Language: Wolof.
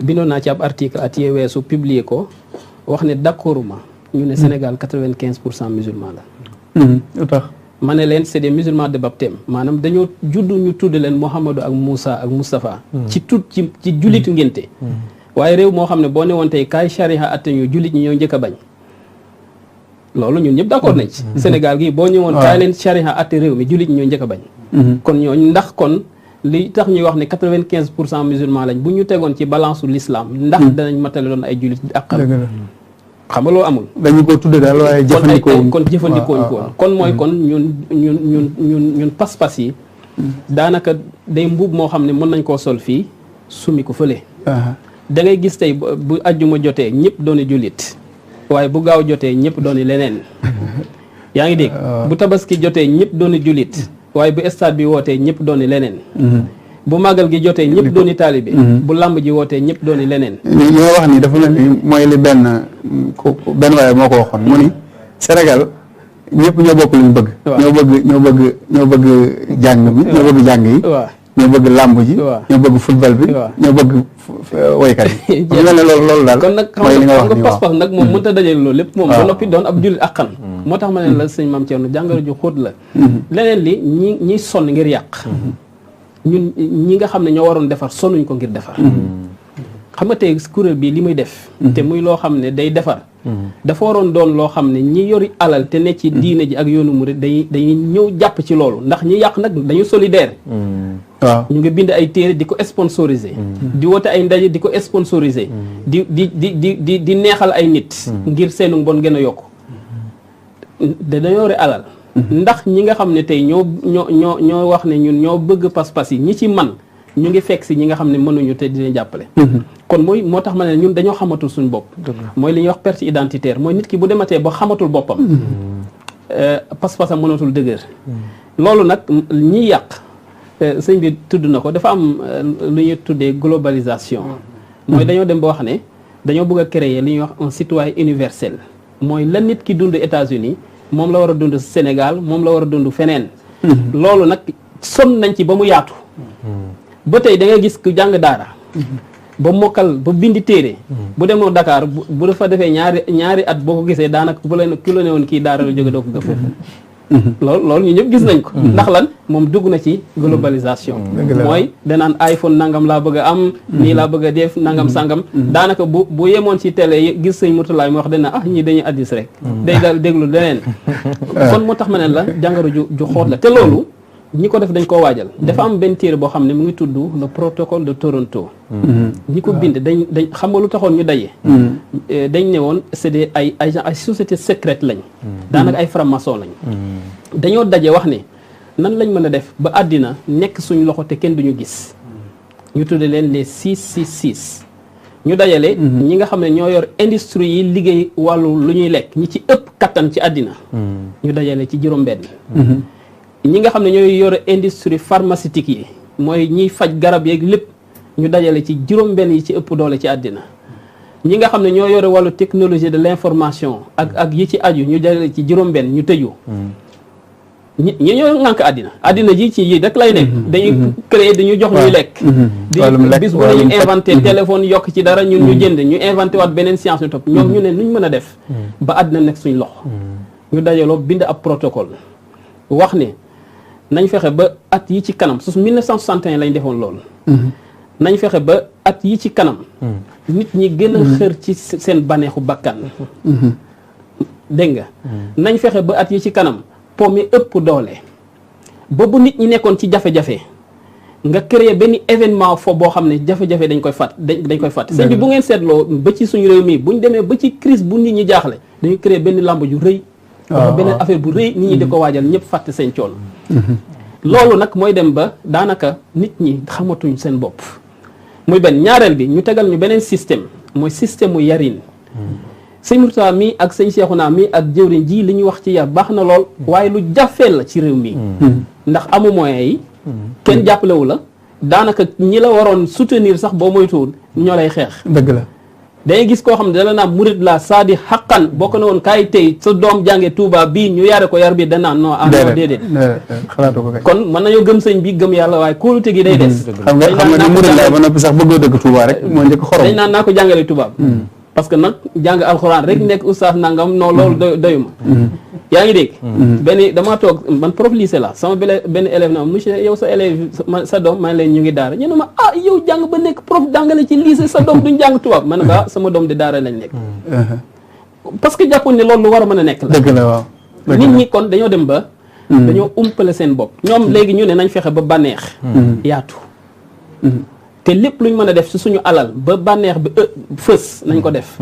bindoon naa ci ab article at yee weesu publier ko wax ne d'accorduma ñu ne Sénégal 95% musulman la. lu tax ma ne leen c'est des musulmans de baptême maanaam dañoo juddu ñu tudd leen Mouhamadou ak Moussa ak Moustapha. ci jullitu ngénte. waaye réew moo xam ne boo ne woon tey kaay charia atte ñu jullit ñi ñoo njëkk a bañ. loolu ñun ñëpp d'accord nañ ci. Sénégal gi boo ñëwoon kaay leen charia atte réew mi jullit ñi ñoo njëkk a bañ. kon ñooñu ndax kon li tax ñuy wax ne 95% musulman lañ bu ñu tegoon ci balance l'islam ndax danañ matale doon ay jullit ak xam nga loolu amul. dañu ko tudde daal waaye jëfandikoo kon jëfandikoo ñu ko kon mooy kon ñun pas-pas yi daanaka day mbuub moo xam ne mën nañ koo sol fii sumi ko fële. da ngay gis tey bu ajjuma jotee ñëpp dooni jullit waaye bu gaaw jotee ñëpp dooni leneen yaa ngi dégg bu tabaski jotee ñëpp dooni jullit waaye bu stade bi wootee ñëpp dooni leneen bu màggal gi jotee ñëpp dooni taalibe bu làmb ji wootee ñëpp dooni leneen li nga wax ni dafa mel ni mooy li benn waaye moo ko waxoon mu ni Sénégal ñëpp ñoo bokk luñ bëgg ñoo bëgg jàng mi ñoo bëgg jàng yi ñoo bëgg làmb ji ñoo bëgg football bi ñoo bëgg woykat yi mel ne loolu daal kon nag xam nga pas-pas nag moom mënut a dajale loolu lépp moom ba noppi doon ab jullit ak xan moo tax ma ne la sëñ Mame Thierno jàngoro ju xóot la leneen li ñiy sonn ngir yàq ñun ñi nga xam ne ñoo waroon defar sonnuñ ko ngir defar xam nga tey kuréel bii li muy def te muy loo xam ne day defar dafa waroon doon loo xam ne ñi yori alal te ne ci diine ji ak yoonu murid dañuy ñëw jàpp ci loolu ndax ñi yàq nag dañu solidaire waaw ñu ngi bind ay téere di ko sponsoriser di woote ay ndaje di ko sponsoriser di neexal ay nit ngir seenu mbon gën a yokku dañoo yore alal ndax ñi nga xam ne tey ñoo wax ne ñun ñoo bëgg pas-pas yi ñi ci man ñu ngi fekk si ñi nga xam ne mënuñu te dina jàppale kon moo tax ma ne ñun dañoo xamatul suñu bopp mooy li ñuy wax perte identitaire mooy nit ki bu dematee ba xamatul boppam pas-pasam mënatul dëgër loolu nag ñi yàq sëñ bi tudd na ko dafa am lu ñuy tuddee globalisation mooy dañoo dem ba wax ne dañoo bëgg a créer li ñuy wax un citoyen universel mooy la nit ki dund États-Unis moom la war a dund Sénégal moom la war a dund feneen loolu nag sonn nañ ci ba mu yaatu ba tey da nga gis ku jàng daara ba mokkal ba bindi téere bu demoo Dakar bu dafa defee ñaari at boo ko gisee daanaka bu la ki la ne woon kii daara la jóge doo ko gëf loolu ñu ñëpp gis nañ ko ndax lan moom dugg na ci globalisation mooy danaan iPhone nangam laa bëgg a am nii laa bëgg a def nangam sangam daanaka bu yemoon ci télé gis sëñ Murtalaay mu wax dana ñii dañuy addis rek day daal déglu leneen kon moo tax ma ne la jàngoro ju xoot la te loolu ñi ko def dañ koo waajal dafa am benn téere boo xam ne mu ngi tudd le protocole de Toronto ñi ko bind dañ xam nga lu taxoon ñu daje dañ ne woon c'est des ay société secrète lañ daanaka ay franc-maçon lañ dañoo daje wax ne nan lañ mën a def ba àddina nekk suñ loxo te kenn duñu gis ñu tudde leen les 666 ñu dajale ñi nga xam ne ñoo yor industrie yi liggéey wàllu lu ñuy lekk ñi ci ëpp kattan ci àddina ñu dajale ci juróom-benn ñi nga xam ne ñooy yore industrie pharmaceutique yi mooy ñiy faj garab yeeg lépp ñu dajale ci juróom-benn yi ci ëpp doole ci àddina ñi nga xam ne ñoo yore wàllu technologie de l'information ak yi ci aju ñu dajale ci juróom-benn ñu tëju ñi ñoo ŋànk àddina ji ci yi rek lay nekk dañuy créer dañuy jox ñuy lekk bis bu nañu inventé téléphone yokk ci dara ñun ñu jënd ñu inventé waat beneen science ñu topp ñoom ñu ne nuñ mën a def ba àddina nekk suñ loxo ñu dajaloo bind ab protocole wax ne nañ fexe ba at yi ci kanam 1961 lañ defoon loolu nañ fexe ba at yi ci kanam nit ñi gën a xër ci seen baneexu bakkan dégg nga nañ fexe ba at yi ci kanam po mi ëpp doole ba bu nit ñi nekkoon ci jafe-jafe nga créer benn événement fo boo xam ne jafe-jafe dañ koy fàtte sëñ bi bu ngeen seetloo ba ci suñu réew mii buñ demee ba ci crise bu nit ñi jaaxle dañuy créer benn lamb ju rëy dafa beneen affaire bu rëy nit ñi di ko waajal ñëpp fàtte seen coon loolu nag mooy dem ba daanaka nit ñi xamatuñ seen bopp muy benn ñaareel bi ñu tegal ñu beneen système mooy système mu yarin sëñ Murtada mi ak sëñ Seexuna mi ak jëwriñ ji li ñuy wax ci yar baax na lool waaye lu jafeel la ci réew mi ndax amu moyens yi kenn jàppalewu la daanaka ñi la waroon soutenir sax boo moytuwul ñoo lay xeex dëgg la dangay gis koo xam ne dala naan murid la saadi xaqan bokk na woon kaay tey sa doom jànge Touba bii ñu yare ko yar bi danaan non déedéet xalaatu ko kay kon mën nañoo gëm sëñ bi gëm yàlla waaye kóolute gi day des xam nga ni murid la ba noppi sax bëggoo dëkk Touba rek moo njëkk xorom dañ naan naa ko jàngale tubaab parce que nag jàng alxuraan rek nekk oustaz nangam non loolu doyuma yaa ngi dégg benn damaa toog man prof lycée la sama benn élève na monsieur yow sa élève sa doom man leen ñu ngi daara ñu ne ma yow jàng ba nekk prof jàngale ci lycée sa doom duñ jàng tubaab ma ne ko sama doom di daara lañ nekk parce que jàppoon ne loolu lu war a mën a nekk la dëgg la waaw nit ñi kon dañoo dem ba dañoo umpale seen bopp ñoom léegi ñu ne nañ fexe ba bànneex yaatu te lépp luñ mën a def ci suñu alal ba bànneex bi fës nañ ko def